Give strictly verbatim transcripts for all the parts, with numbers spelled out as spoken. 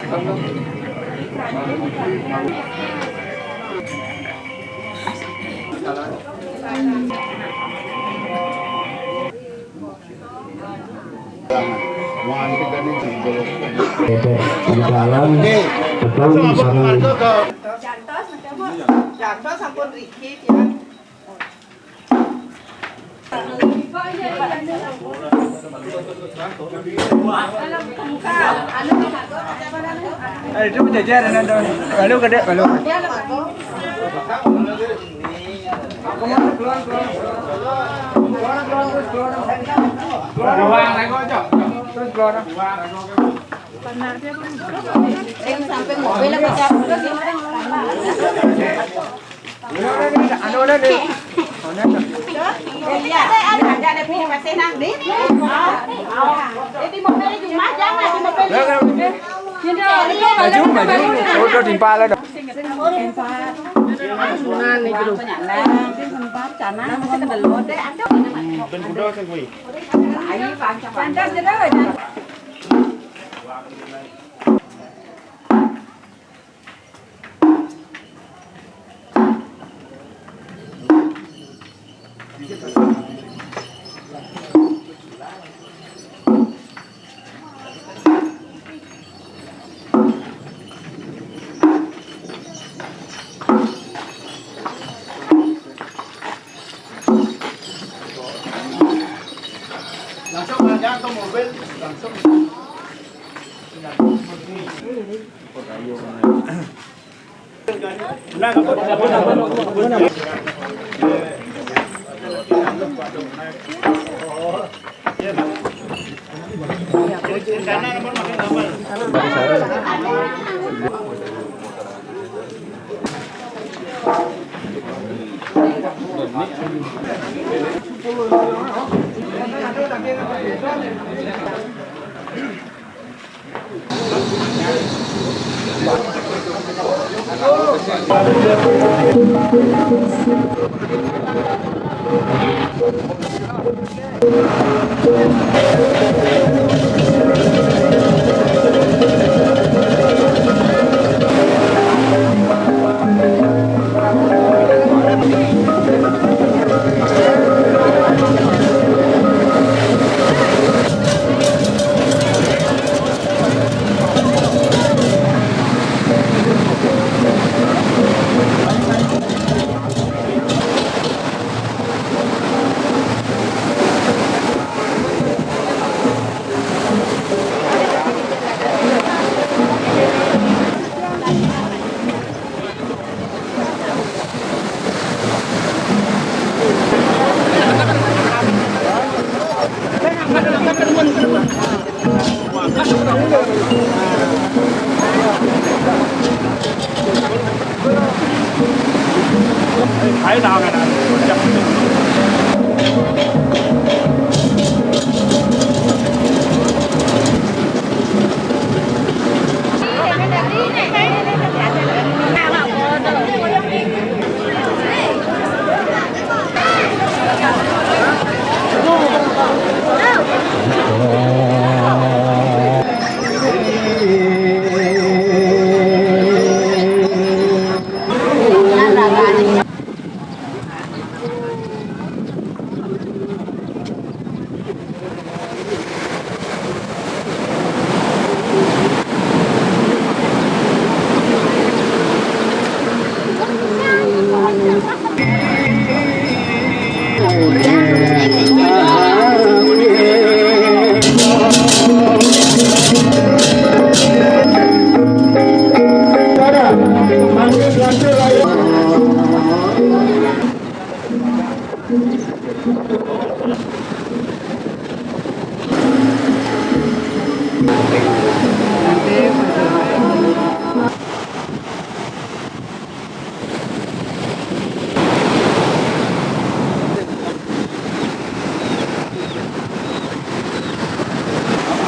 Di dalam betul sareng. Jantos, Bu. Jantos sampun riki, ya. Eh, itu berjejer, ini ada. Lalu gede, lalu. Keluar, keluar, keluar. Terus keluar. Sampai mobil apa siapa? Iya, ada, ada, ada, punya masih nang di. Jadi mau beli rumah jangan di mobil. Maju, maju. Oh, udah timpal ada. Sempat. Sempat, canang, masih kedel. Ben kuda kan kuwi. Pancas jeda. Langsung aja ke mobil, langsung.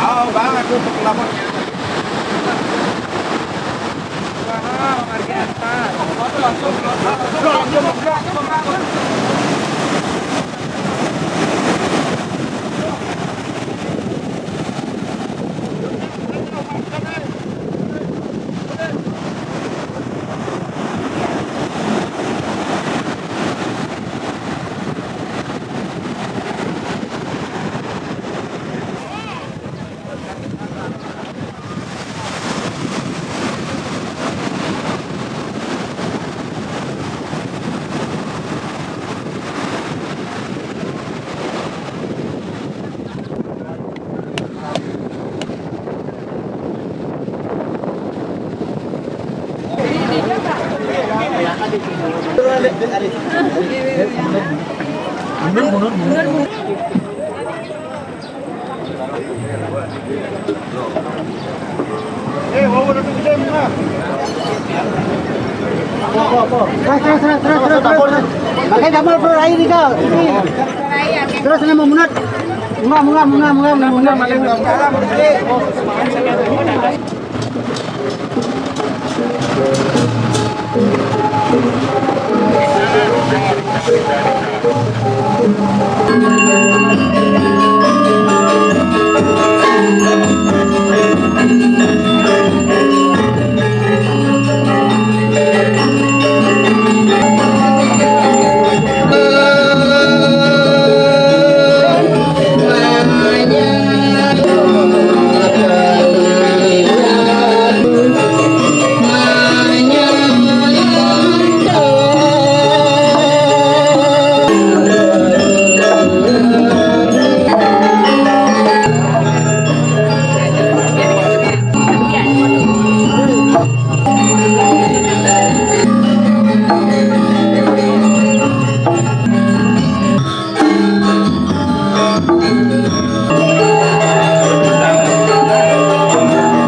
Oh, Bang, aku pengelapornya. Wah, luar biasa. Terus, terus, terus, terus, terus. Pakai gambar, bro, air ni kau. Sini. Terus, ni mau munat. Munga, munga, munga, munga, munga, munga, munga.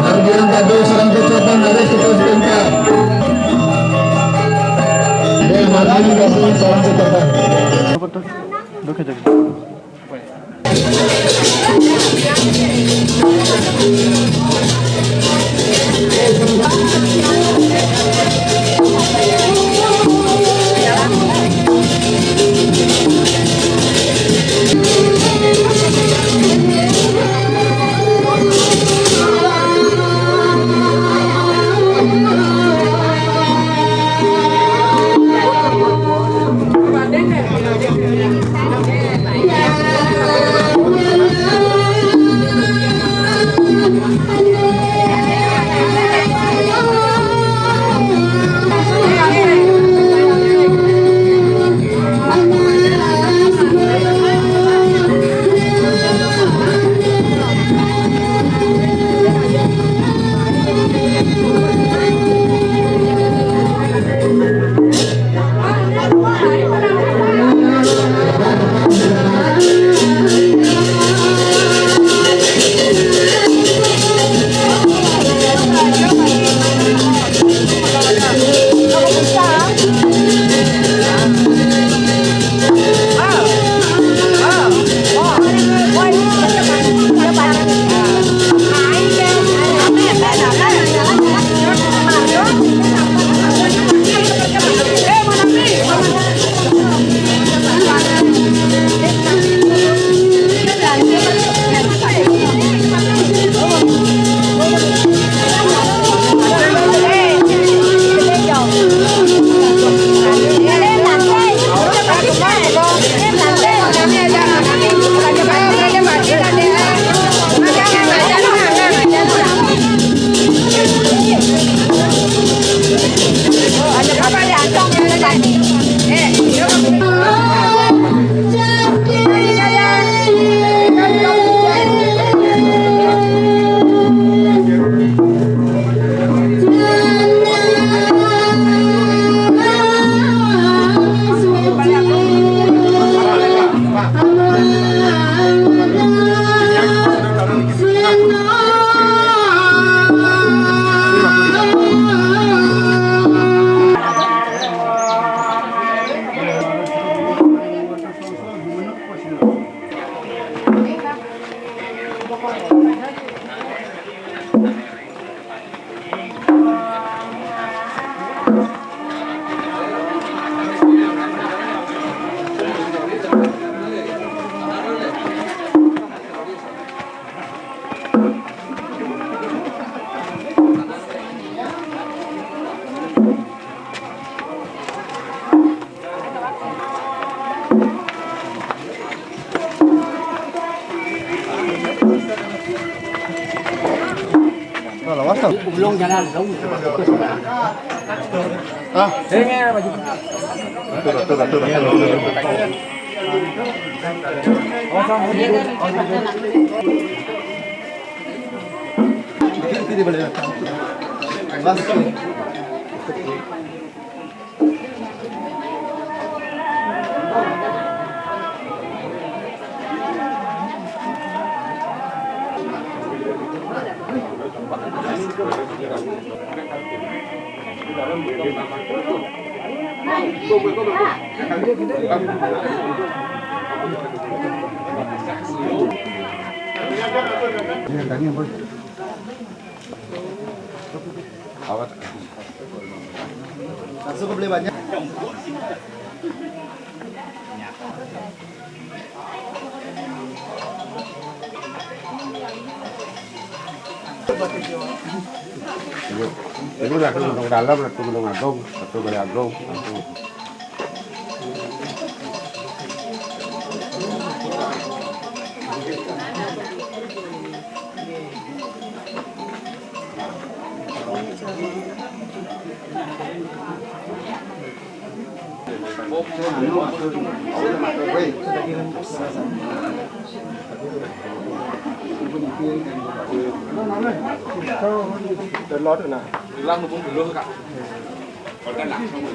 Ardian Tado, salam ucapan, harus kita sebentar. Ardian Tado, salam ucapan. Ulung jalan, ulung. Ah. Betul, betul, betul, betul. Sini balik. Masuk. Langsung ke beli banyak. Ini, ini satu Gunung Agung, satu Balai Agung, satu. Lăn nó cũng được luôn cả. Còn đang làm xong rồi.